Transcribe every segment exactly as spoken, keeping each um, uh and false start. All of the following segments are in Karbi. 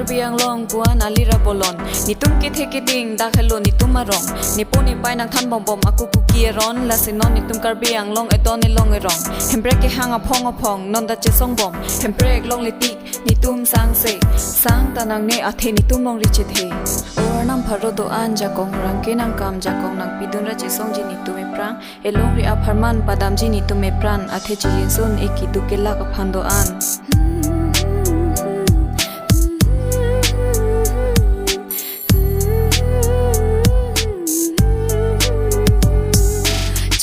Karbi Anglong puan alira bolon. Netum kethe keding dak helo netum arong. Nepo nepai nangthan bombom aku kuki eron. Lasi non netum Karbi Anglong edon elong erong. Hemprek kehang aphong aphong non ta chesong bom. Hemprek longle tik netum sangse. Sang ta nangne athe netum longri chethe. O Arnam pharo do-an jakong rang kenangkam jakong nangpidun ra chesongji netum ephrang. Elongri apharman padamji netum epran athe chijinsun eki duk kelak aphan do-an.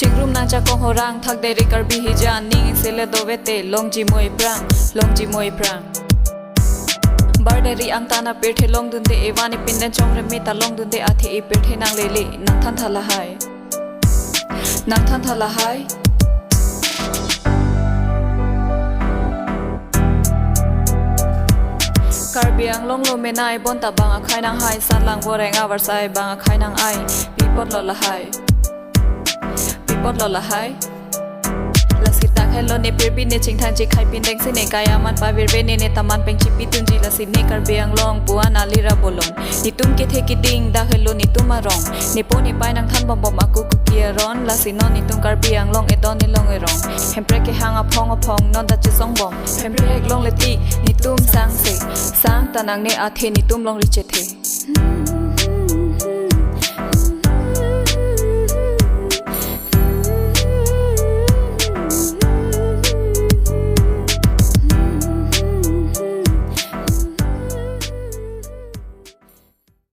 Chingrum nangjakong horang thakdere Karbi hijan ning sele dovete longji mo ephrang, longji mo ephrang. Barderi angtan apirthe longdunde evan epin den chongreme ta longdunde athe epirthe nanglele nangthan tha lahai. Nangthan tha lahai. Karbi Anglong lo menai bonta bang akhai nanghai, salang boreng avarsai bang akhai nang-ai. Pi apotlo lahai? Pi apotlo lahai? Lasi dak helo ne pirbi ne chingthang chikhai pindeng si ne kaya man pavirve ne ne taman peng chipidunji, lasi ne Karbi Anglong puan alira bolon. Netum kethe keding dak helo netum arong. Nepo nepai nangthan bombom aku kuki eron. Lasi non netum Karbi Anglong edon elong erong. Hemprek kehang aphong aphong non ta chesong bom. Hemprek longle tik netum sangse. Sang ta nangne athe netum longri chethe.